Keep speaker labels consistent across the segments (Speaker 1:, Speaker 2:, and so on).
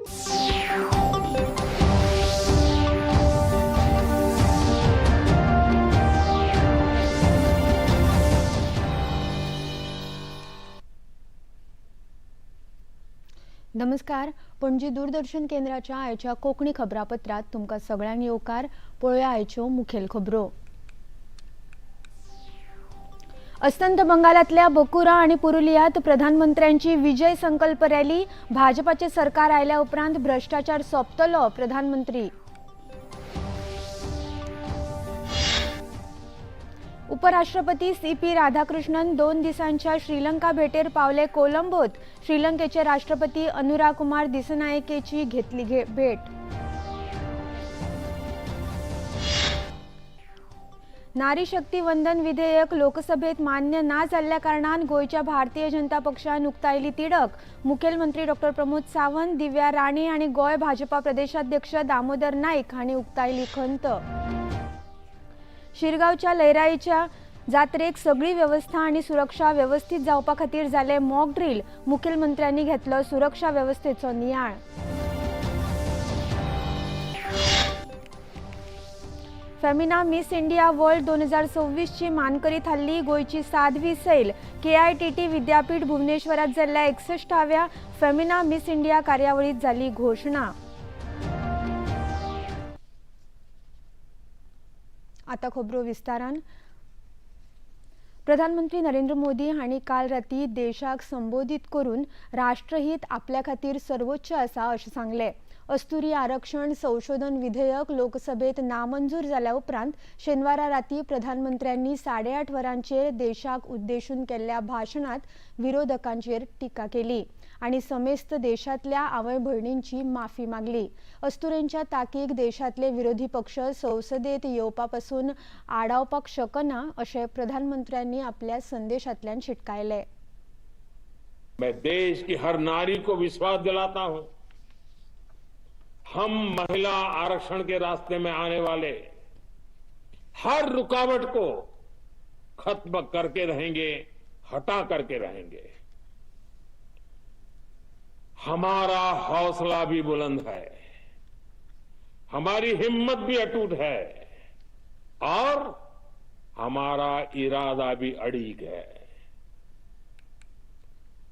Speaker 1: नमस्कार, पणजी दूरदर्शन केंद्राच्या आयच्या कोंकणी खबरापत्रात तुमकां सगळ्यांक येवकार. पळोवया आयच्यो मुखेल खबरो. अस्तंत बंगालातल्या बकुरा आनी पुरुलियात प्रधानमंत्र्यांची विजय संकल्प रॅली. भाजपाचे सरकार आयल्या उपरांत भ्रष्टाचार सोंपतलो, प्रधानमंत्री. उपराष्ट्रपती सीपी राधाकृष्णन 2 दिसांच्या श्रीलंका भेटेर पावले कोलंबोत. श्रीलंकेचे राष्ट्रपती अनुरा कुमार दिसनायकेची घेतली भेट. नारी शक्ती वंदन विधेयक लोकसभेत मान्य ना जाल्ल्या कारणान गोंयच्या भारतीय जनता पक्षान उक्तायली तिडक. मुखेलमंत्री डॉक्टर प्रमोद सावंत, दिव्या राणे आनी गोंय भाजपा प्रदेशाध्यक्ष दामोदर नाईक हांणी उक्तायली खंत. शिरगांवच्या लयराईच्या जात्रेक सगळी व्यवस्था आनी सुरक्षा व्यवस्थीत जावपा खातीर जाले मॉक ड्रील. मुखेलमंत्र्यांनी घेतलो सुरक्षा व्यवस्थेचो नियाळ. फेमिना मिस इंडिया वर्ल्ड 2026 ची मानकरी थारली गोंयची साध्वी सैल. KITT विद्यापीठ भुवनेश्वरात जाल्ल्या 61व्या फेमिना मिस इंडिया कार्यावळीत जाली घोशणा. आता खबरो विस्तारान. प्रधानमंत्री नरेंद्र मोदी हांणी काल राती देशाक संबोधीत करून राष्ट्रहीत आपल्या खातीर सर्वोच्च आसा अशें सांगलें. अस्तुरी आरक्षण संशोधन विधेयक लोकसभेत नामंजूर जाल्या उपरांत शेनवारा राती प्रधानमंत्र्यांनी 8:30 वरांचेर देशाक उद्देशून केल्ल्या भाशणांत विरोधकांचेर टिका केली आनी समेस्त देशांतल्या आवय भयणींची माफी मागली. अस्तुरेंच्या ताकीक देशांतले विरोधी पक्ष संसदेत येवपा पसून आडावपाक शकना अशें प्रधानमंत्र्यांनी आपल्या संदेशांतल्यान शिटकायलें.
Speaker 2: मैं देश की हर नारी को विश्वास दिलाता हूं, हम महिला आरक्षण के रास्ते में आने वाले हर रुकावट को खत्म करके रहेंगे, हटा करके रहेंगे. हमारा हौसला भी बुलंद है, हमारी हिम्मत भी अटूट है और हमारा इरादा भी अड़ीग है.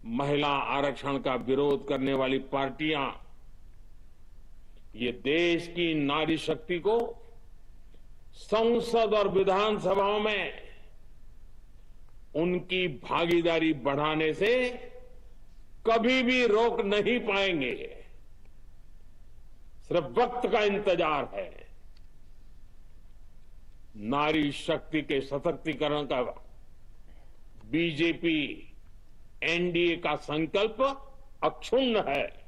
Speaker 2: महिला आरक्षण का विरोध करने वाली पार्टियां ये देश की नारी शक्ति को संसद और विधानसभाओं में उनकी भागीदारी बढ़ाने से कभी भी रोक नहीं पाएंगे. सिर्फ वक्त का इंतजार है. नारी शक्ति के सशक्तिकरण का बीजेपी एनडीए का संकल्प अक्षुण्ण है.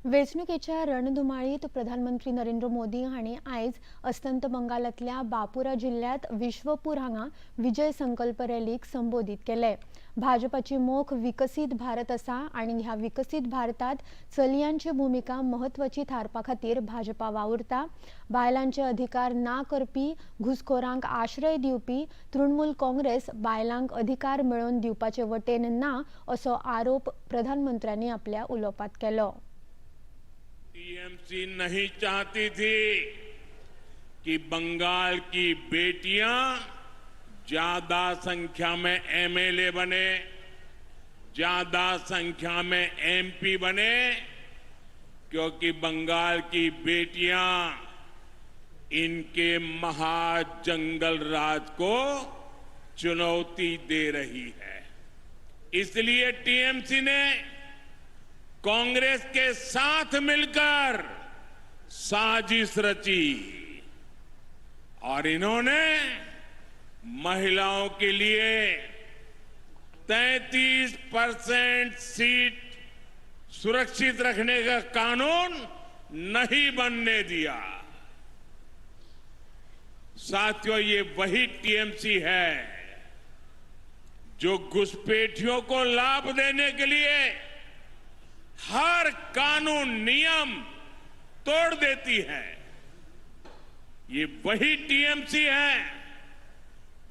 Speaker 1: वेंचणुकेच्या रणधुमाळीत प्रधानमंत्री नरेंद्र मोदी हांणी आयज अस्तंत बंगालांतल्या बापुरा जिल्ल्यांत विश्वपूर हांगा विजय संकल्प रॅलीक संबोधीत केले. भाजपाची मोख विकसीत भारत आसा आनी ह्या विकसीत भारतात चलयांची भुमिका म्हत्वाची थारपा खातीर भाजपा वावुरता. बायलांचे अधिकार ना करपी, घुसखोरांक आश्रय दिवपी तृणमूल काँग्रेस बायलांक अधिकार मेळोवन दिवपाचे वटेन ना असो आरोप प्रधानमंत्र्यांनी आपल्या उलोवपांत केलो.
Speaker 2: टीएमसी नहीं चाहती थी कि बंगाल की बेटियां ज्यादा संख्या में एमएलए बने, ज्यादा संख्या में एमपी बने, क्योंकि बंगाल की बेटियां इनके महाजंगल राज को चुनौती दे रही है. इसलिए टीएमसी ने कांग्रेस के साथ मिलकर साजिश रची और इन्होंने महिलाओं के लिए 33% सीट सुरक्षित रखने का कानून नहीं बनने दिया. साथियों, ये वही टीएमसी है जो घुसपैठियों को लाभ देने के लिए हर कानून नियम तोड़ देती है. ये वही टीएमसी है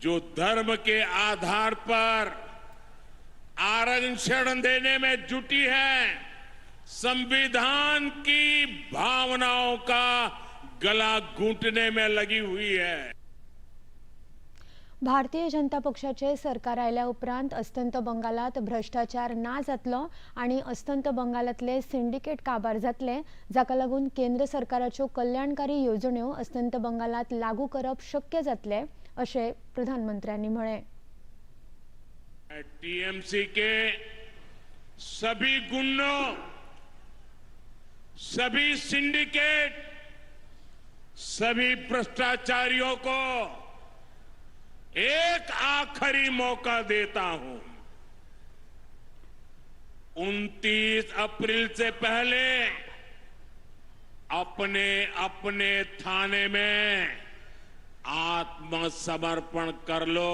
Speaker 2: जो धर्म के आधार पर आरक्षण देने में जुटी है. संविधान की भावनाओं का गला घूंटने में लगी हुई है।
Speaker 1: भारतीय जनता पक्षाचे सरकार आयल्या उपरांत अस्तंत बंगालात भ्रष्टाचार ना जातलो आनी अस्तंत बंगालांतले सिंडिकेट काबार जातले, जाका लागून केंद्र सरकाराच्यो कल्याणकारी येवजण्यो अस्तंत बंगालात लागू करप शक्य जातले अशें प्रधानमंत्र्यांनी म्हळें।
Speaker 2: टीएमसी के सभी गुंडों, सभी सिंडिकेट, सभी भ्रष्टाचारियों को एक आखिरी मौका देता हूं। 29 अप्रैल से पहले अपने अपने थाने में आत्मसमर्पण कर लो।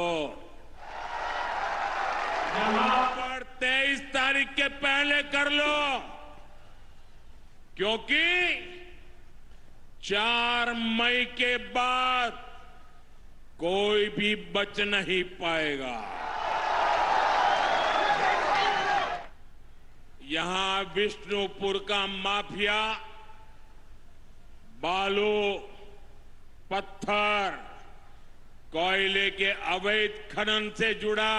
Speaker 2: यहां पर 23 तारीख के पहले कर लो, क्योंकि 4 मई के बाद कोई भी बच नहीं पाएगा। यहां विष्णुपुर का माफिया बालू, पत्थर, कोयले के अवैध खनन से जुड़ा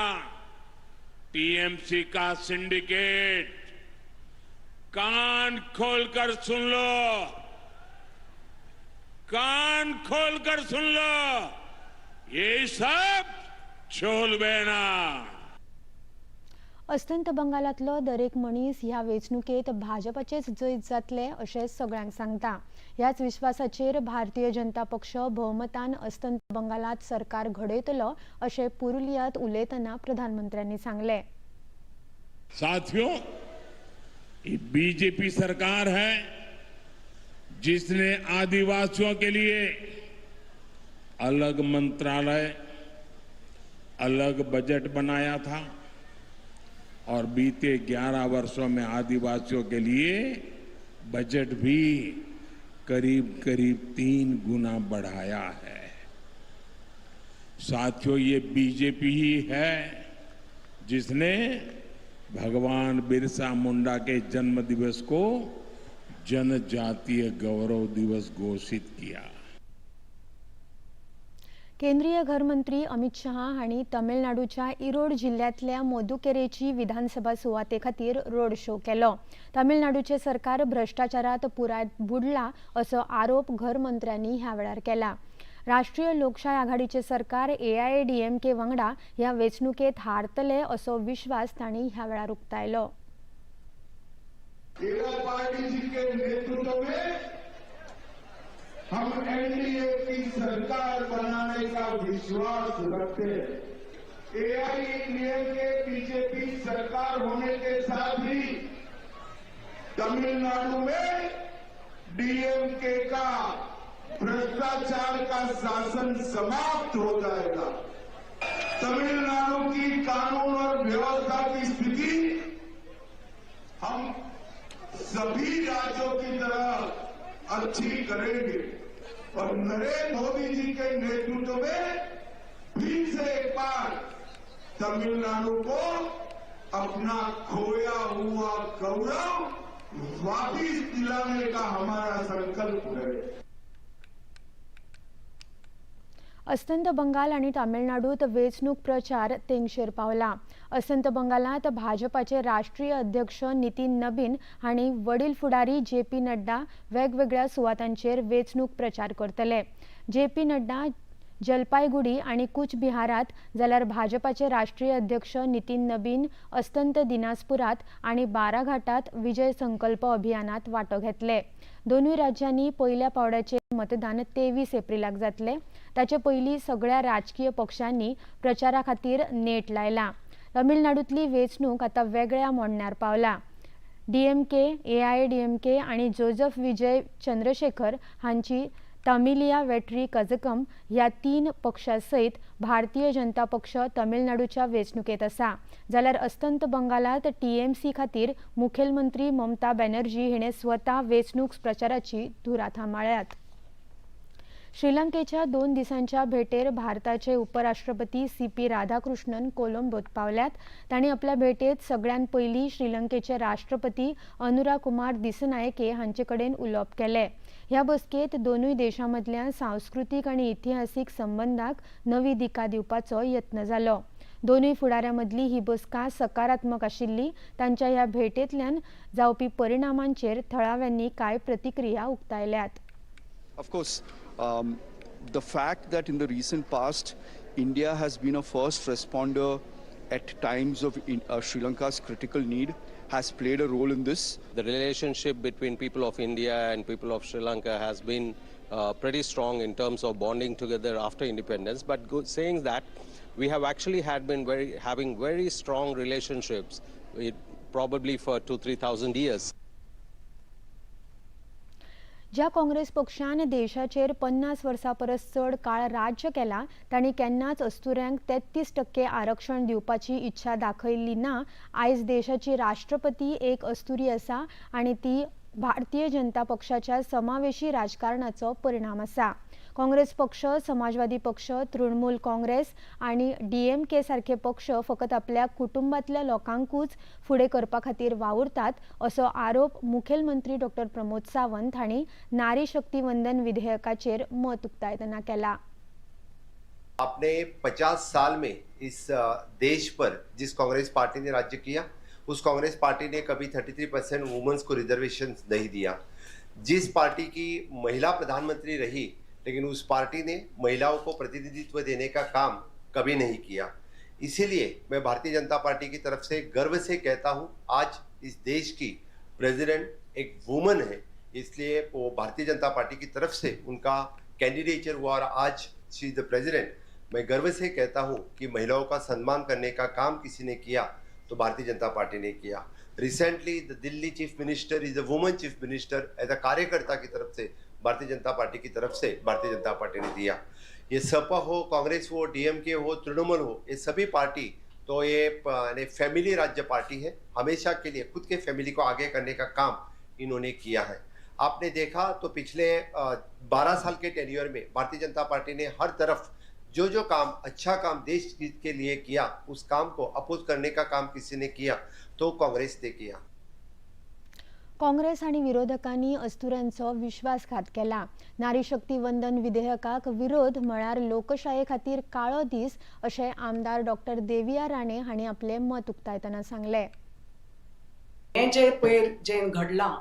Speaker 2: टीएमसी का सिंडिकेट, कान खोलकर सुन लो, कान खोलकर सुन लो, ये सब छोलबेना।
Speaker 1: अस्तंत बंगालांतलो दरेक मनीस ह्या वेंचणुकेत भाजपाचेच जैत जातले अशें सगळ्यांक सांगता। ह्याच विश्वासाचेर भारतीय जनता पक्ष भोवमतान अस्तंत बंगालात सरकार घडयतलो अशें पुरुलियात उलयतना प्रधानमंत्र्यांनी सांगलें।
Speaker 2: साथियों, ये बीजेपी सरकार है जिसने आदिवासियों के लिए अलग मंत्रालय, अलग बजट बनाया था और बीते 11 वर्षों में आदिवासियों के लिए बजट भी करीब करीब 3 गुना बढ़ाया है। साथियों, ये बीजेपी ही है जिसने भगवान बिरसा मुंडा के जन्म दिवस को जनजातीय गौरव दिवस घोषित किया।
Speaker 1: केंद्रीय घरमंत्री अमित शहा हांणी तमिळनाडूच्या इरोड जिल्ल्यांतल्या मोदुकेरेची विधानसभा सुवाते खातीर रोड शो केलो। तमिळनाडूचे सरकार भ्रष्टाचारात पुराय बुडला असो आरोप घरमंत्र्यांनी ह्या वेळार केला। राष्ट्रीय लोकशाय आघाडीचे सरकार एआयएडीएमके वांगडा ह्या वेंचणुकेत हारतले असो विश्वास तांणी ह्या वेळार उक्तायलो।
Speaker 3: नेतृत्व में हम एनडीए की सरकार बनाने का विश्वास रखते हैं। एआईएडीएमके बीजेपी सरकार होने के साथ ही तमिलनाडु में डीएमके का भ्रष्टाचार का शासन समाप्त हो जाएगा। तमिलनाडु की कानून और व्यवस्था की स्थिति हम सभी राज्यों की तरह अच्छी करेंगे और नरेंद्र मोदी जी के नेतृत्व में फिर से एक बार तमिलनाडु को अपना खोया हुआ गौरव वापिस दिलाने का हमारा संकल्प है।
Speaker 1: अस्तंत बंगाल आनी तामिळनाडूत वेंचणूक प्रचार तेंगशेर पावला। अस्तंत बंगालांत भाजपाचे राष्ट्रीय अध्यक्ष नितीन नबीन हांणी वडील फुडारी जे पी नड्डा वेगवेगळ्या सुवातांचेर वेंचणूक प्रचार करतले। जे पी नड्डा जलपायगुडी आनी कूच बिहारात जाल्यार भाजपाचे राष्ट्रीय अध्यक्ष नितीन नबीन अस्तंत दिनाजपुरात आनी बाराघाटात विजय संकल्प अभियानात वांटो घेतले। दोनूय राज्यांनी पयल्या पावड्याचे मतदान 23 एप्रिलाक जातले। ताचे पयलीं सगळ्या राजकीय पक्षांनी प्रचारा खातीर नेट लायला। तमिळनाडूंतली वेंचणूक आतां वेगळ्या मोडण्यार पावला। डीएमके, एआयएडीएमके आनी जोजफ विजय चंद्रशेखर हांची तमिलिया वेटरी कजकम ह्या 3 पक्षां सयत भारतीय जनता पक्ष तमिळनाडूच्या वेंचणुकेत आसा। जाल्यार अस्तंत बंगालात टीएमसी खातीर मुखेलमंत्री ममता बॅनर्जी हिणें स्वता वेंचणूक प्रचाराची धुरा थांबाळ्यात। श्रीलंकेच्या 2 दिसांच्या भेटेर भारताचे उपराष्ट्रपती सीपी राधाकृष्णन कोलंबोत पावल्यात. तांणी आपल्या भेटेत सगळ्यात पयली श्रीलंकेचे राष्ट्रपती अनुरा कुमार दिसनायके हांचे कडेन उलोवप केले. ह्या बसकेत दोनूय देशां मदल्या सांस्कृतीक आनी इतिहासीक संबंदाक नवी दिका दिवपाचो यत्न जालो. दोनूय फुडाऱ्यां मदली ही बसका सकारात्मक आशिल्ली. तांच्या ह्या भेटेंतल्यान जावपी परिणामांचेर थळाव्यांनी कांय प्रतिक्रिया उक्तायल्यात.
Speaker 4: Of course, the fact that in the recent past, India has been a first responder at times of Sri Lanka's critical need has played a role in this.
Speaker 5: The relationship between people of India and people of Sri Lanka has been pretty strong in terms of bonding together after independence. But saying that, we have actually had been having very strong relationships, probably for 2-3 thousand years.
Speaker 1: ज्या काँग्रेस पक्षान देशाचेर 50 वर्सां परस चड काळ राज्य केला तांणी केन्नाच अस्तुऱ्यांक 33% आरक्षण दिवपाची इच्छा दाखयल्ली ना. आयज देशाची राष्ट्रपती एक अस्तुरी आसा आनी ती भारतीय जनता पक्षाच्या समावेशी राजकारणाचो परिणाम आसा. काँग्रेस पक्ष, समाजवादी पक्ष, तृणमूल काँग्रेस आनी डीएमके सारखे पक्ष फकत आपल्या कुटुंबातल्या लोकांकूच फुडें करपा खातीर वावुरतात असो आरोप मुखेलमंत्री डॉक्टर प्रमोद सावंत हांणी नारी शक्ती वंदन विधेयकाचेर मत उक्तायतना केला.
Speaker 6: आपने 50 साल में इस देश पर जिस कांग्रेस पार्टी ने राज्य किया उस कांग्रेस पार्टी ने कभी 33% वुमेन्स को रिजर्वेशन नहीं दिया. जिस पार्टी की महिला प्रधानमंत्री रही लेकिन उस पार्टी ने महिलाओं को प्रतिनिधित्व देने का काम कभी नहीं किया. इसीलिए मैं भारतीय जनता पार्टी की तरफ से गर्व से कहता हूँ, आज इस देश की प्रेसिडेंट एक वुमन है, इसलिए वो भारतीय जनता पार्टी की तरफ से उनका कैंडिडेचर हुआ और आज she is the president. मैं गर्व से कहता हूँ कि महिलाओं का सम्मान करने का काम किसी ने किया तो भारतीय जनता पार्टी ने किया. Recently the Delhi chief minister is a woman chief minister as a कार्यकर्ता की तरफ से भारतीय जनता पार्टी की तरफ से भारतीय जनता पार्टी ने दिया. ये सपा हो, कांग्रेस हो, डीएमके हो, तृणमूल हो, ये सभी पार्टी तो ये फैमिली राज्य पार्टी है. हमेशा के लिए खुद के फैमिली को आगे करने का काम इन्होंने किया है. आपने देखा तो पिछले 12 साल के टेन्योर में भारतीय जनता पार्टी ने हर तरफ जो जो काम अच्छा काम देश के लिए किया उस काम को अपोज करने का काम किसी ने किया तो कांग्रेस ने किया.
Speaker 1: काँग्रेस आनी विरोधकांनी अस्तुऱ्यांचो विश्वासघात केला. नारी शक्ती वंदन विधेयकाक विरोध म्हळ्यार लोकशाये खातीर काळो दीस अशें आमदार डॉक्टर देविया राणे हांणी आपलें मत उक्तायतना सांगलें.
Speaker 7: हें जें पयर जें घडलां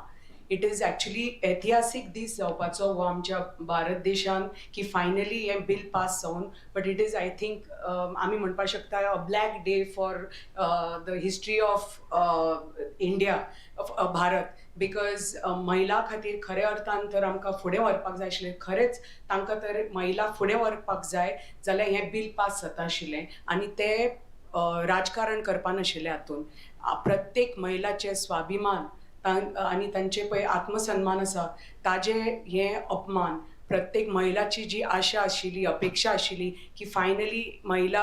Speaker 7: it is actually ऐतिहासीक दीस जावपाचो हो आमच्या भारत देशान की फायनली हें बील पास जावन, but it is I think आमी म्हणपाक शकता a black day for the history of India, Bharat, because महिला खातीर खऱ्या अर्थान तर आमकां फुडें व्हरपाक जाय आशिल्लें. खरेंच तांकां तर महिला फुडें व्हरपाक जाय जाल्यार हें बील पास जाता आशिल्लें आनी तें राजकारण करपा नाशिल्लें. हातून प्रत्येक महिलाचें स्वाभिमान आनी तांचे पळय आत्मसन्मान आसा ताजे हे अपमान, प्रत्येक महिलाची जी आशा आशिल्ली, अपेक्षा आशिल्ली की फायनली महिला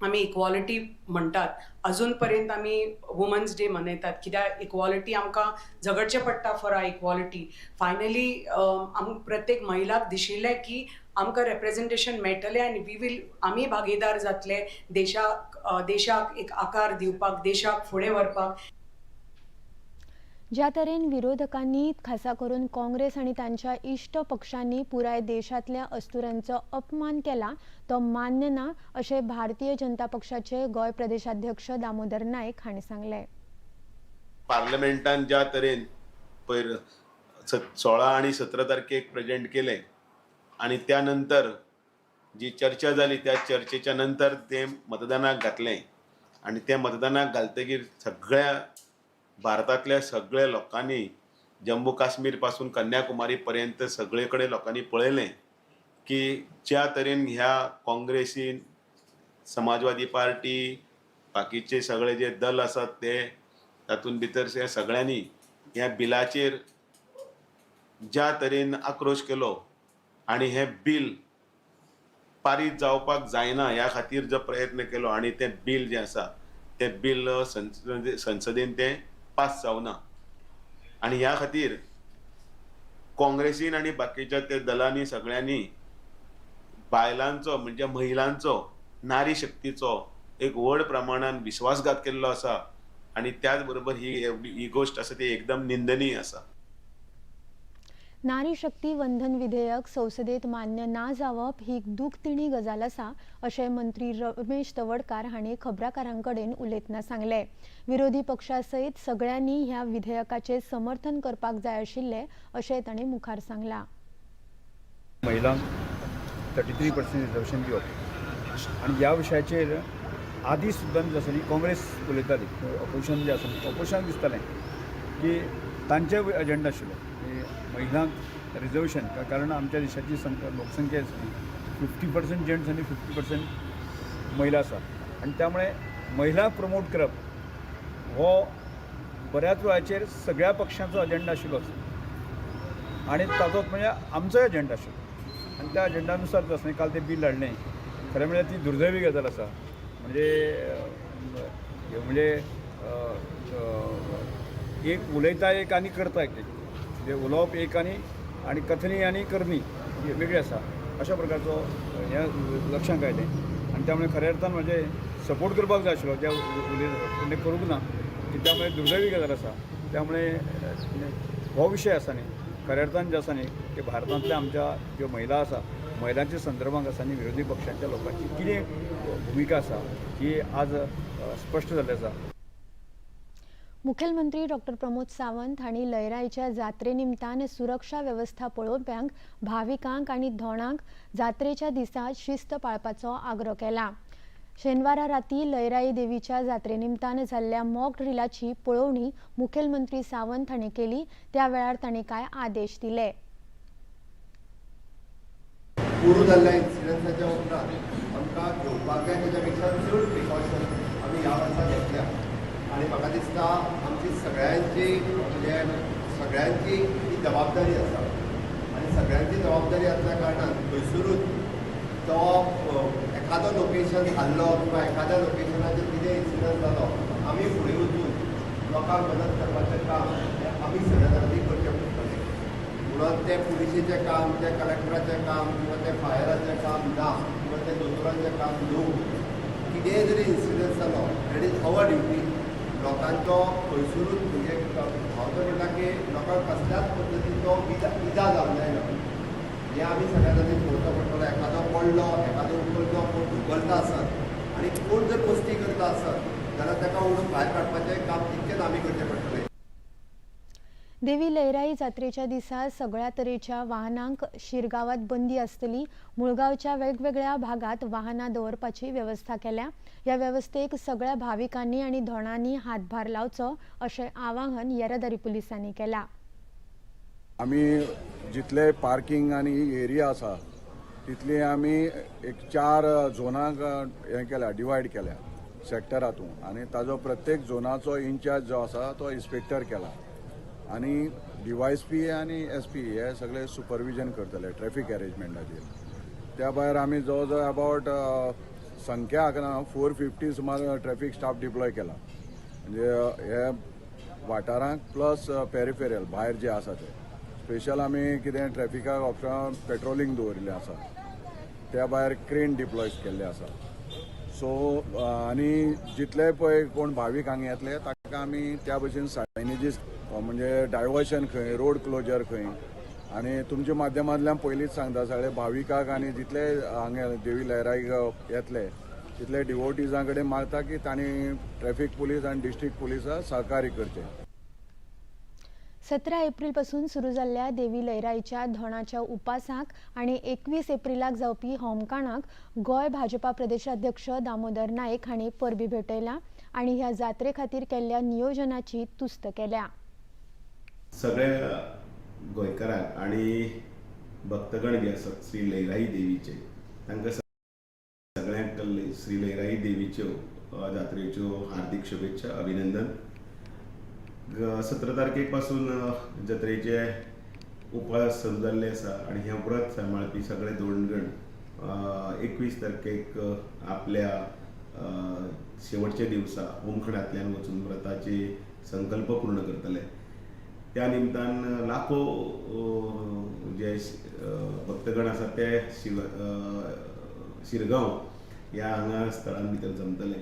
Speaker 7: आमी इक्वॉलिटी म्हणटात, अजून पर्यंत आमी वुमन्स डे मनयतात कित्याक इक्वॉलिटी आमकां झगडचें पडटा फॉर are equality. Finally आमकां प्रत्येक महिलाक दिशिल्लें की आमकां रेप्रेजेंटेशन मेळटलें आनी we will आमी भागीदार जातले देशाक एक आकार दिवपाक, देशाक फुडें व्हरपाक.
Speaker 1: ज्या तरेन विरोधकांनी खासा करून काँग्रेस आनी तांच्या इश्ट पक्षांनी पुराय देशांतल्या अस्तुऱ्यांचो अपमान केला तो मान्य ना अशें भारतीय जनता पक्षाचे गोंय प्रदेशाध्यक्ष दामोदर नायक हांणी सांगलें.
Speaker 8: पार्लमेंटान ज्या तरेन पयर 16 आनी 17 तारखेक प्रेजेंट केलें आनी त्या नंतर जी चर्चा जाली त्या चर्चेच्या नंतर तें मतदानाक घातलें आनी तें मतदानाक घालतकीर सगळ्या भारतांतल्या सगळ्या लोकांनी जम्मू काश्मीर पासून कन्याकुमारी पर्यंत सगळे कडेन लोकांनी पळयलें की ज्या तरेन ह्या काँग्रेसीन, समाजवादी पार्टी, बाकीचे सगळे जे दल आसात ते तातूंत भितर हे सगळ्यांनी ह्या बिलाचेर ज्या तरेन आक्रोश केलो आनी हें बील पारीत जावपाक जायना ह्या खातीर जो प्रयत्न केलो आनी तें बील जें आसा तें बील संसदेन तें पास जावना आनी ह्या खातीर काँग्रेसीन आनी बाकीच्या त्या दलांनी सगळ्यांनी बायलांचो म्हणजे महिलांचो, नारी शक्तीचो एक व्हड प्रमाणान विश्वासघात केल्लो आसा आनी त्याच बरोबर ही गोश्ट आसा ती एकदम निंदनीय आसा.
Speaker 1: नारी शक्ती वंदन विधेयक संसदेत मान्य ना जावप ही दुखदिणी गजाल आसा अशें मंत्री रमेश तवडकार हांणी खबराकारां कडेन उलयतना सांगलें. विरोधी पक्षा सयत सगळ्यांनी ह्या विधेयकाचें समर्थन करपाक जाय आशिल्लें अशें तांणी मुखार सांगलां.
Speaker 9: महिलांक 33% रिजर्वेशन दिवप आनी ह्या विशयाचेर आदी सुद्दां जे आसा न्ही काँग्रेस उलयताली, ऑपोजिशन जे आसा ऑपोजिशनाक दिसतालें की तांचे एजेंडा आशिल्लो की महिलांक रिजर्वेशन, कारण आमच्या देशाची लोकसंख्या आसा 50% जेंट्स आनी 50% महिला आसा आनी त्यामुळे महिला प्रमोट करप हो बऱ्याच वेळाचेर सगळ्या पक्षांचो एजेंडा आशिल्लोच आनी ताचोच म्हणजे आमचोय एजेंडा आशिल्लो आनी त्या एजेंडानुसार जो आसा काल तें बील हाडलें. खरें म्हळ्यार ती दुर्दैवी गजाल आसा. म्हणजे म्हणजे एक उलयता एक आनी करता एक, म्हणजे उलोवप एक आनी आनी कथनी आनी करणी वेगळी आसा अशा प्रकारचो हें लक्षांत आयलें आनी त्यामुळे खऱ्या अर्थान म्हणजे सपोर्ट करपाक जाय आशिल्लो ज्या उलयता पूण तें करूंक ना, त्यामुळे दुर्दैवी गजाल आसा. त्यामुळे हो विशय आसा न्ही खऱ्या अर्थान जे आसा न्ही की भारतांतल्या आमच्या ज्यो महिला आसा महिलांच्या संदर्भात आसा न्ही विरोधी पक्षांच्या लोकांची कितें भुमिका आसा ही आज स्पश्ट जाल्ली आसा.
Speaker 1: मुखेलमंत्री डॉक्टर प्रमोद सावंत हांणी लयराईच्या जात्रे निमतान सुरक्षा वेवस्था पळोवप्यांक, भाविकांक आनी धोणांक जात्रेच्या दिसा शिस्त पाळपाचो आग्रो केला. शेनवारा राती लयराई देवीच्या जात्रे निमतान जाल्ल्या मॉक ड्रिलाची पळोवणी मुखेलमंत्री सावंत हांणी केली. त्या वेळार तांणी कांय आदेश दिले.
Speaker 6: पोरू जाल्ल्या इन्सिडंट्साच्या उपरांत आमकां घेवपाक जाय तेच्या पेक्षा चड प्रिकॉशन आमी ह्या वर्सा घेतल्या आनी म्हाका दिसता आमची सगळ्यांची म्हणजे सगळ्यांची ही जबाबदारी आसा आनी सगळ्यांची जबाबदारी आसल्या कारणान खंयसरूच तो एखादो लोकेशन हाल्लो किंवा एखाद्या लोकेशनाचेर कितें इन्सिडंट जालो आमी फुडें वचून लोकांक मदत करपाचें काम हें आमी सगळ्या जाणांनी करचें पडटलें. म्हणून तें पुलिशेचें काम, तें कलेक्टराचें काम किंवा तें फायराचें काम ना किंवा तें दोतोरांचें काम न्हू, कितेंय जरी इन्सिडंट जालो that is our duty. लोकांचो खंयसरूच म्हणजे हांव तर म्हणटा की लोकांक कसल्याच पद्दतीचो इजा जावंक जायना हें आमी सगळ्या जाणांनी पळोवचो पडटलो. एखादो पडलो, एखादो उखलतो, कोण धुकलता आसत आनी कोण जर मस्ती करता आसत जाल्यार ताका ओडून भायर काडपाचें काम तितकेंच आमी करचें पडटलें.
Speaker 1: देवी लयराई जात्रेच्या दिसा सगळ्या तरेच्या वाहनांक शिरगांवात बंदी आसतली. मुळगांवच्या वेगवेगळ्या भागात वाहनां दवरपाची वेवस्था केल्या. ह्या वेवस्थेक सगळ्या भाविकांनी आनी धोणांनी हातभार लावचो अशें आवाहन येरादारी पुलिसांनी केलां.
Speaker 10: आमी जितले पार्किंग आनी एरिया आसा तितली आमी एक 4 झोनाक हें केल्या, डिवायड केल्या सेक्टरातून आनी ताजो प्रत्येक झोनाचो इन्चार्ज जो आसा तो इन्स्पेक्टर केला आनी DYSP आनी SP हे सगळे सुपरविजन करतले ट्रॅफिक अरेंजमेंटाचेर. त्या भायर आमी जवळ जवळ अबावट संख्या आंकना 450 सुमार ट्रॅफिक स्टाफ डिप्लॉय केला, म्हणजे हे वाठारांक प्लस पेरिफेरल भायर जे आसा ते स्पेशल आमी कितें ट्रॅफिकाक ऑप्शन पेट्रोलिंग दवरिल्लें आसा. त्या भायर क्रेन डिप्लॉय केल्ले आसा. सो आनी जितले पळय कोण भावीक हांगा येतले ताका आमी त्या भशेन सायनेजीस म्हणजे डायवर्शन खंय, रोड क्लोजर खंय, आनी तुमच्या माध्यमांतल्यान पयलींच सांगता सगळे भाविकाक आनी जितले हांगा देवी लयराईक येतले तितले डिवोटीजां कडेन मागता की तांणी ट्रॅफिक पुलीस आनी डिस्ट्रिक्ट पुलिसाक सहकार्य करचें.
Speaker 1: 17 एप्रिल पासून सुरू जाल्ल्या देवी लयराईच्या धोणाच्या उपासाक आनी 21 एप्रिलाक जावपी होमकाणाक गोंय भाजपा प्रदेशाध्यक्ष दामोदर नायक हांणी परबी भेटयला आनी ह्या जात्रे खातीर केल्ल्या नियोजनाची तुस्त केल्या.
Speaker 8: सगळ्या गोंयकारांक आनी भक्तगण जे आसात श्री लयराई देवीचे तांकां सगळ्यांक श्री लयराई देवीच्यो जात्रेच्यो हार्दिक शुभेच्छा, अभिनंदन. 17 तारखेक पासून जात्रेचे उपास सुरू जाल्ले आसा आनी हें व्रत सांबाळपी सगळे धोंडगण 21 तारखेक आपल्या शेवटच्या दिवसा होमखणांतल्यान वचून व्रताचे संकल्प पूर्ण करतले. त्या निमतान लाखो जे भक्तगण आसा ते शिरगांव ह्या हांगा स्थळां भितर जमतले.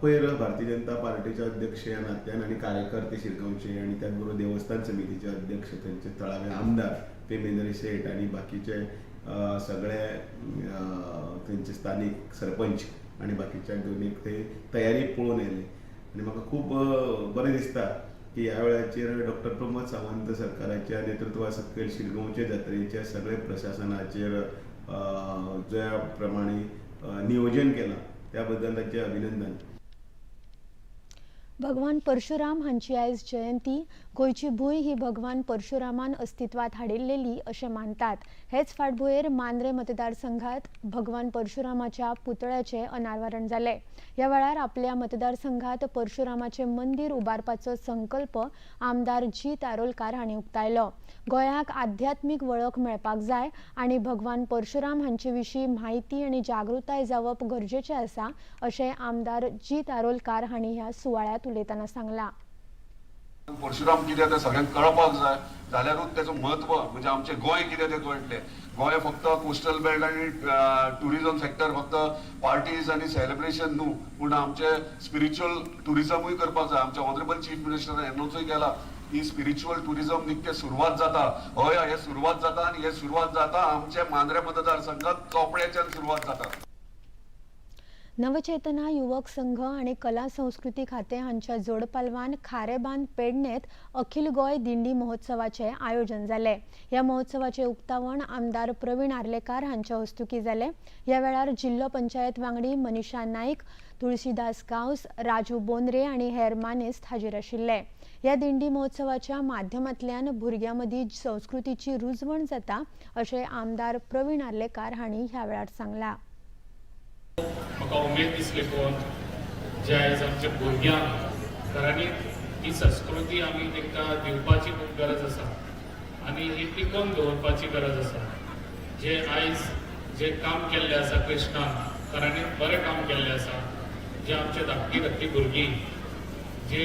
Speaker 8: पयर भारतीय जनता पार्टीचे अध्यक्ष ह्या नात्यान आनी कार्यकर्ते शिरगांवचे आनी त्याच बरोबर देवस्थान समितीचे अध्यक्ष, थंयचे थळावे आमदार प्रेमेंद्र शेट आनी बाकीचे सगळे थंयचे स्थानीक सरपंच आनी बाकीच्या घेवन एक थंय तयारी पळोवन आयले आनी म्हाका खूब बरें दिसता की ह्या वेळाचेर डॉक्टर प्रमोद सावंत सरकाराच्या नेतृत्वा सकयल शिरगांवचे जात्रेच्या सगळे प्रशासनाचेर ज्या प्रमाणे नियोजन केलां त्या बद्दल तांचें अभिनंदन.
Speaker 1: भगवान परशुराम हांची आयज जयंती. गोंयची भूंय ही भगवान परशुरामान अस्तित्वात हाडिल्लेली अशें मानतात. हेच फाटभुंयेर मांद्रे मतदारसंघात भगवान परशुरामाच्या पुतळ्याचें अनावरण जालें. ह्या वेळार आपल्या मतदारसंघात परशुरामाचें मंदीर उबारपाचो संकल्प आमदार जीत आरोलकार हांणी उक्तायलो. गोंयाक आध्यात्मीक वळख मेळपाक जाय आनी भगवान परशुराम हांचे विशीं म्हायती आनी जागृताय जावप गरजेचें आसा अशें आमदार जीत आरोलकार हांणी ह्या सुवाळ्यांत उलयतना सांगला.
Speaker 11: परशुराम कितें तें सगळ्यांक कळपाक जाय, जाल्यारूच तेचो म्हत्व म्हणजे आमचें गोंय कितें तें कळटलें. गोंय फक्त कोस्टल बेल्ट आनी ट्युरिजम सेक्टर, फक्त पार्टीज आनी सेलिब्रेशन न्हू, पूण आमचें स्पिरिच्युअल ट्युरिजमूय करपाक जाय. आमच्या ऑनरेबल चीफ मिनिस्टरान एनाउन्सूय केला की स्पिरिच्युअल ट्युरिजम निकतें सुरवात जाता. हय, हें सुरवात जाता आनी हें सुरवात जाता आमच्या मांद्रे मतदारसंघात चोपड्याच्यान सुरवात जाता.
Speaker 1: नवचेतना युवक संघ आनी कला संस्कृती खातें हांच्या जोडपालवान खारेबांद पेडणेंत अखिल गोंय दिंडी महोत्सवाचें आयोजन जालें. ह्या महोत्सवाचें उक्तावण आमदार प्रवीण आर्लेकार हांच्या हस्तुकीं जालें. ह्या वेळार जिल्लो पंचायत वांगडी मनीषा नायक, तुळशीदास गांवस, राजू बोंद्रे आनी हेर मानेस्त हाजीर आशिल्ले. ह्या दिंडी महोत्सवाच्या माध्यमांतल्यान भुरग्यां मदीं संस्कृतीची रुजवण जाता अशें आमदार प्रवीण आर्लेकार हांणी ह्या वेळार सांगलां.
Speaker 12: म्हाका उमेद दिसली पळोवन जे आयज आमच्या भुरग्यांक खऱ्यांनी ही संस्कृती आमी तांकां दिवपाची खूब गरज आसा आनी ही टिकोवन दवरपाची गरज आसा. जे आयज जे काम केल्लें आसा कृष्णान, खऱ्यांनी बरें काम केल्लें आसा. जे आमचे धाकटी धाकटी भुरगीं जे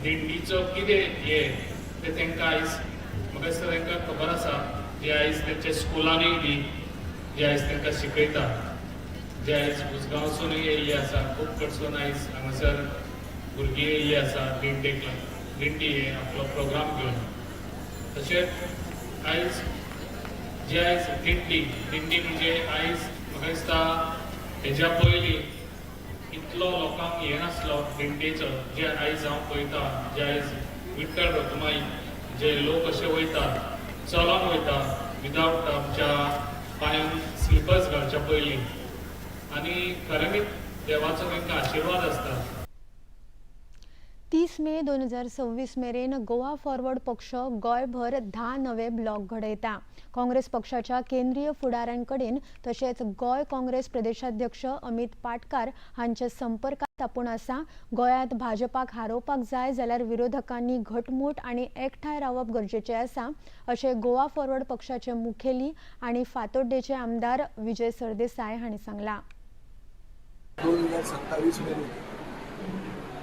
Speaker 12: दिंडीचो कितें हें तें तांकां आयज म्हाका दिसता तांकां खबर आसा. जे आयज तेंच्या स्कुलांनी बी जे आयज तांकां शिकयता, जे आयज उसगांवसूनय येयल्ले आसा, खूब कडसून आयज हांगासर भुरगीं येयल्ली आसा दिंडेक, दिंडी हे आपलो प्रोग्राम घेवन. तशेंच आयज जे आयज दिंडी दिंडी म्हणजे आयज म्हाका दिसता हेज्या पयलीं इतलो लोकांक हें नासलो दिंडेचो. जे आयज हांव पळयता, जे आयज विठ्ठल रखुमाई जे लोक अशे वयता, चलोन वयता विदावट आमच्या पांयान स्लिपर्स घालच्या पयलीं, आनी खऱ्यांनीच देवाचो तांकां आशिर्वाद आसता.
Speaker 1: 30 मे 2026 मेरेन गोवा फॉरवर्ड पक्ष गोंयभर 10 नवे ब्लॉक घडयता. काँग्रेस पक्षाच्या केंद्रीय फुडाऱ्यांकडेन तशेंच गोंय काँग्रेस प्रदेशाध्यक्ष अमित पाटकार हांच्या संपर्कात आपूण आसा. गोंयांत भाजपाक हारोवपाक जाय जाल्यार विरोधकांनी घटमूट आनी एकठांय रावप गरजेचें आसा अशें गोवा फॉरवर्ड पक्षाचे मुखेली आनी फातोड्डेचे आमदार विजय सरदेसाय हांणी सांगलां.
Speaker 13: 2027 मेरेन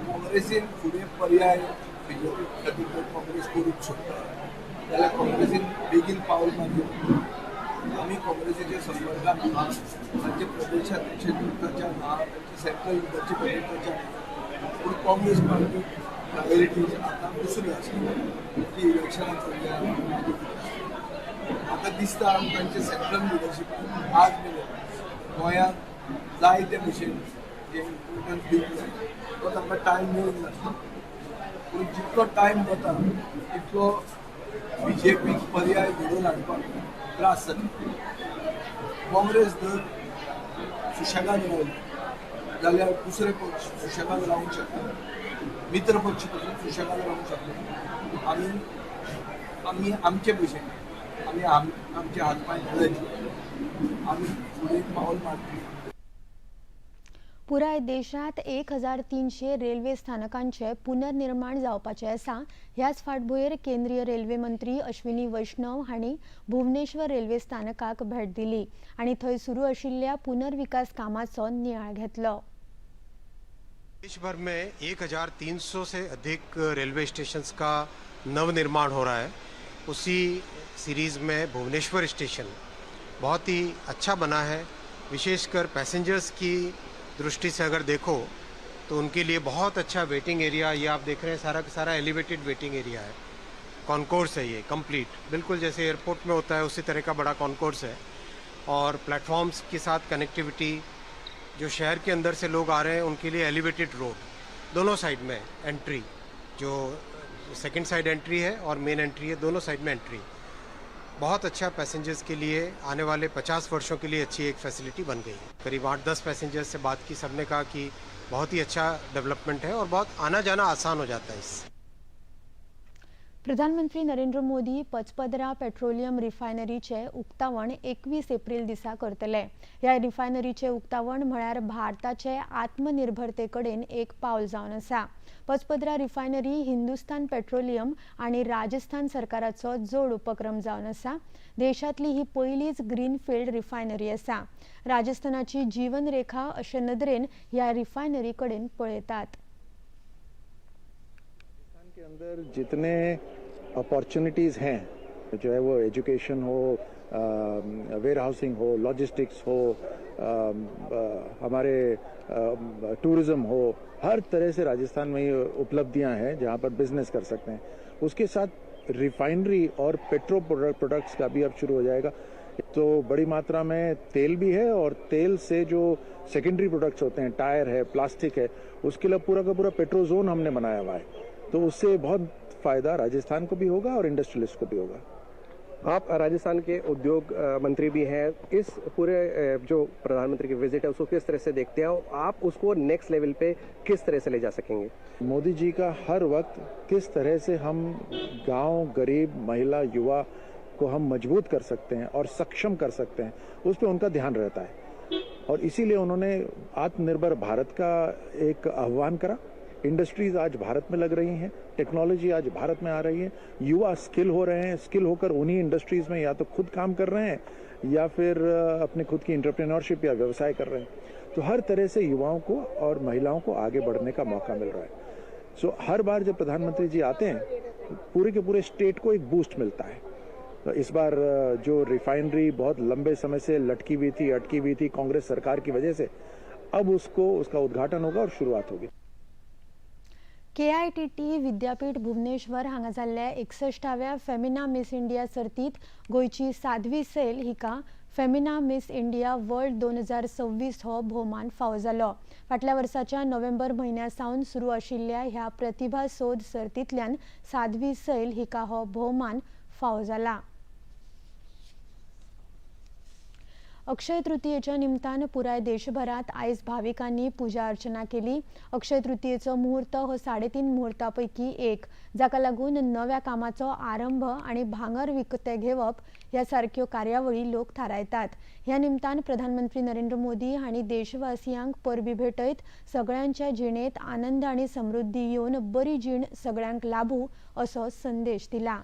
Speaker 13: काँग्रेसीन फुडें पर्याय बीजेपी खातीर जर काँग्रेस करूंक शकता जाल्यार काँग्रेसीन बेगीन पावल मारचें. आमी काँग्रेसीच्या संपर्कांत आहा, तांचे प्रदेशाध्यक्ष टच आहा, तांचे सेंट्रल लिडरशीप टच आहा. पूण काँग्रेस पार्टी प्रायोरिटीज आतां दुसऱ्यो आसा, ती इलेक्शनां पडल्या. म्हाका दिसता तांचे सेंट्रल लिडरशिपान आज मेरेन गोंयांत जाय ते भशेन जे इम्पोर्टन्स दिवंक जाय तो तांकां टायम मेळूंक नासलो. पूण जितलो टायम वता तितलो बी जे पीक पर्याय घडोवन हाडपाक त्रास जाता. काँग्रेस जर सुशेगाद रावली जाल्यार दुसरे पक्ष सुशेगाद रावूंक शकता, मित्र पक्ष पसून सुशेगाद रावूंक शकता. आमी आमी आमचे भशेन आमी आमचे हात पांय घालयतले, आमी फुडें पावल मारतले.
Speaker 1: पुराय देशात 1300 रेल्वे स्थानकांचे पुनर्निर्माण जावपाचें आसा. ह्याच फाटभुंयेर केंद्रीय रेल्वे मंत्री अश्विनी वैष्णव हांणी भुवनेश्वर रेल्वे स्थानकाक भेट दिली आनी थंय सुरू आशिल्ल्या पुनर्विकास कामाचो नियाळ घेतलो.
Speaker 14: देश भर में 1300 से अधिक रेलवे स्टेशंस का नवनिर्माण हो रहा है, उसी सीरीज़ में भुवनेश्वर स्टेशन बहुत ही अच्छा बना है। विशेषकर पैसेंजर्स की दृष्टि से अगर देखो तो उनके लिए बहुत अच्छा वेटिंग एरिया, ये आप देख रहे हैं सारा का सारा एलिवेटेड वेटिंग एरिया है। कॉन्कोर्स है ये कंप्लीट, बिल्कुल जैसे एयरपोर्ट में होता है उसी तरह का बड़ा कॉन्कोर्स है। और प्लेटफॉर्म्स के साथ कनेक्टिविटी, जो शहर के अंदर से लोग आ रहे हैं उनके लिए एलिवेटेड रोड, दोनों साइड में एंट्री, जो सेकंड साइड एंट्री है और मेन एंट्री है, दोनों साइड में एंट्री। बहुत अच्छा पैसेंजर्स के लिए आने वाले 50 वर्षों के लिए अच्छी एक फैसिलिटी बन गई है। करीब 8-10 पैसेंजर्स से बात की, सबने कहा कि बहुत ही अच्छा डेवलपमेंट है और बहुत आना जाना आसान हो जाता है इससे।
Speaker 1: प्रधानमंत्री नरेंद्र मोदी पचपदरा पेट्रोलियम रिफायनरीचे उक्तावण 21 एप्रिल दिसा करतले। ह्या रिफायनरीचे उक्तावण म्हळ्यार भारताचे आत्मनिर्भरते कडेन एक पावल जावन आसा। पचपदरा रिफायनरी हिंदुस्तान पेट्रोलियम आनी राजस्थान सरकाराचो जोड उपक्रम जावन आसा। देशांतली ही पयलीच ग्रीनफिल्ड रिफायनरी आसा। राजस्थानाची जीवनरेखा अशे नदरेन ह्या रिफायनरी कडेन पळयतात।
Speaker 15: के अंदर जितने अपॉर्चुनिटीज़ हैं, जो है वो एजुकेशन हो, वेयर हाउसिंग हो, लॉजिस्टिक्स हो, हमारे टूरिज़्म हो, हर तरह से राजस्थान में ये उपलब्धियां हैं जहां पर बिजनेस कर सकते हैं। उसके साथ रिफाइनरी और पेट्रो प्रोडक्ट्स का भी अब शुरू हो जाएगा, तो बड़ी मात्रा में तेल भी है और तेल से जो सेकेंडरी प्रोडक्ट्स होते हैं, टायर है, प्लास्टिक है, उसके लिए पूरा का पूरा पेट्रो जोन हमने बनाया हुआ है। तो उससे बहुत फायदा राजस्थान को भी होगा और इंडस्ट्रियलिस्ट को भी होगा।
Speaker 16: आप राजस्थान के उद्योग मंत्री भी हैं, इस पूरे जो प्रधानमंत्री की विजिट है उसको किस तरह से देखते हैं और आप उसको नेक्स्ट लेवल पे किस तरह से ले जा सकेंगे?
Speaker 15: मोदी जी का हर वक्त किस तरह से हम गांव, गरीब, महिला, युवा को हम मजबूत कर सकते हैं और सक्षम कर सकते हैं, उस पर उनका ध्यान रहता है। और इसीलिए उन्होंने आत्मनिर्भर भारत का एक आह्वान करा। इंडस्ट्रीज़ आज भारत में लग रही हैं, टेक्नोलॉजी आज भारत में आ रही है, युवा स्किल हो रहे हैं, स्किल होकर उन्हीं इंडस्ट्रीज़ में या तो खुद काम कर रहे हैं या फिर अपने खुद की एंटरप्रेन्योरशिप या व्यवसाय कर रहे हैं। तो हर तरह से युवाओं को और महिलाओं को आगे बढ़ने का मौका मिल रहा है। सो हर बार जब प्रधानमंत्री जी आते हैं, पूरे के पूरे स्टेट को एक बूस्ट मिलता है। तो इस बार जो रिफाइनरी बहुत लंबे समय से लटकी हुई थी, अटकी हुई थी कांग्रेस सरकार की वजह से, अब उसको उसका उद्घाटन होगा और शुरुआत होगी।
Speaker 1: केआयटीटी विद्यापीठ भुवनेश्वर हांगा जाल्ल्या 61व्या फेमिना मिस इंडिया सर्तीत गोंयची साध्वी सैल हिका फेमिना मिस इंडिया वर्ल्ड 2026 हो भोवमान फावो जालो। फाटल्या वर्साच्या नोव्हेंबर म्हयन्या सावन सुरू आशिल्ल्या ह्या प्रतिभा सोद सर्तींतल्यान साध्वी सैल हिका हो भोवमान फावो जाला। अक्षय तृतीयेच्या निमतान पुराय देशभरात आयज भाविकांनी पुजा अर्चना केली। अक्षय तृतीयेचो मुहूर्त हो 3.5 मुहूर्ता पैकी एक, जाका लागून नव्या कामाचो आरंभ आनी भांगर विकते घेवप ह्या सारक्यो कार्यावळी लोक थारायतात। ह्या निमतान प्रधानमंत्री नरेंद्र मोदी हांणी देशवासियांक परबी भेटयत सगळ्यांच्या जिणेंत आनंद आनी समृद्धी येवन बरी जीण सगळ्यांक लाभू असो संदेश दिला।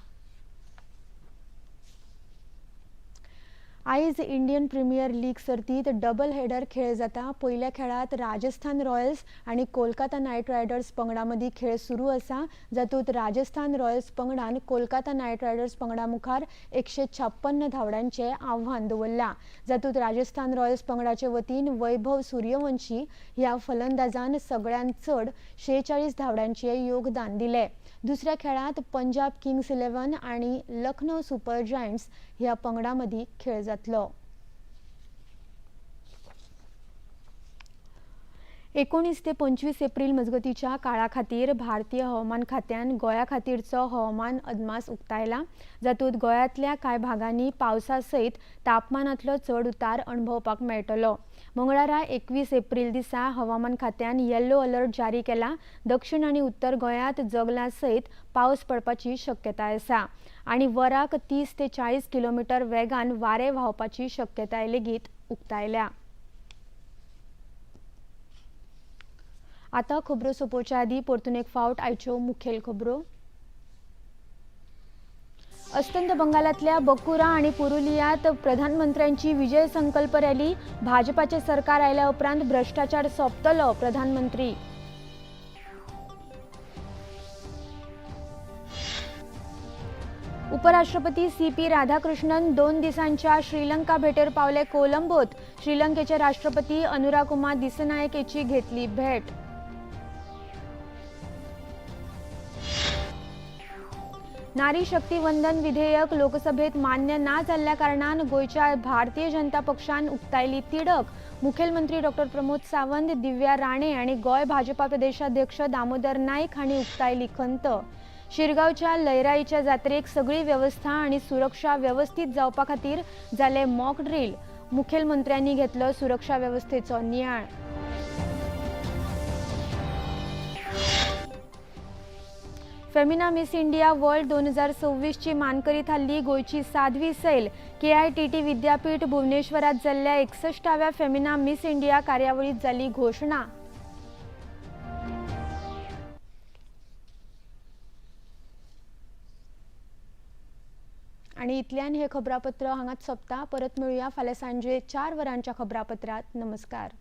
Speaker 1: आयज इंडियन प्रीमियर लीग सर्तीत डबल हेडर खेळ जाता। पयल्या खेळात राजस्थान रॉयल्स आनी कोलकाता नायट रायडर्स पंगडा मदीं खेळ सुरू आसा, जातूंत राजस्थान रॉयल्स पंगडान कोलकाता नायट रायडर्स पंगडा मुखार 156 धांवड्यांचें आव्हान दवरलां। जातूंत राजस्थान रॉयल्स पंगडाचे वतीन वैभव सूर्यवंशी ह्या फलंदाजान सगळ्यांत चड 46 धांवड्यांचें योगदान दिलें। दुसऱ्या खेळांत पंजाब किंग्स 11 आनी लखनौ सुपर जायंट्स ह्या पंगडा मदीं खेळ जातलो। 19 ते 25 एप्रिल मजगतीच्या काळा खातीर भारतीय हवामान खात्यान गोंया खातीरचो हवामान अदमास उक्तायला, जातूंत गोंयांतल्या कांय भागांनी पावसा सयत तापमानांतलो चड उतार अणभवपाक मेळटलो। मंगळारा 21 एप्रिल दिसा हवामान खात्यान येलो अलर्ट जारी केला। दक्षिण आनी उत्तर गोंयांत जगला सयत पावस पडपाची शक्यताय आसा आनी वराक 30 ते 40 किलोमिटर वेगान वारें व्हांवपाची शक्यताय लेगीत उक्तायल्या। आता खबरो सोंपोवच्या आदी परतून एक फावट आयच्यो मुखेल खबरो। अस्तंत बंगालातल्या बकुरा आणि पुरुलियात प्रधानमंत्र्यांची विजय संकल्प रॅली। भाजपाचे सरकार आयल्या उपरांत भ्रष्टाचार सोंपतलो, प्रधानमंत्री। उपराष्ट्रपती सीपी राधाकृष्णन 2 दिसांच्या श्रीलंका भेटेर पावले कोलंबोत। श्रीलंकेचे राष्ट्रपती अनुरा कुमार दिसनायकेची घेतली भेट। नारी शक्ती वंदन विधेयक लोकसभेत मान्य ना जाल्ल्या कारणान गोंयच्या भारतीय जनता पक्षान उक्तायली तिडक। मुखेलमंत्री डॉ प्रमोद सावंत, दिव्या राणे आनी गोंय भाजपा प्रदेशाध्यक्ष दामोदर नाईक हांणी उक्तायली खंत। शिरगांवच्या लयराईच्या जात्रेक सगळी व्यवस्था आनी सुरक्षा व्यवस्थीत जावपा खातीर जाले मॉक ड्रील। मुखेलमंत्र्यांनी घेतलो सुरक्षा व्यवस्थेचो नियाळ। फेमिना मिस इंडिया वर्ल्ड 2026 ची मानकरी थारली गोंयची साध्वी सैल। KITT विद्यापीठ भुवनेश्वरात जाल्ल्या 61व्या फेमिना मिस इंडिया कार्यावळीत जाली घोषणा। आणि इतल्यान हे खबरापत्र हांगाच सोंपता। परत मेळुया फाल्यां सांजे 4 वरांच्या खबरापत्रात। नमस्कार।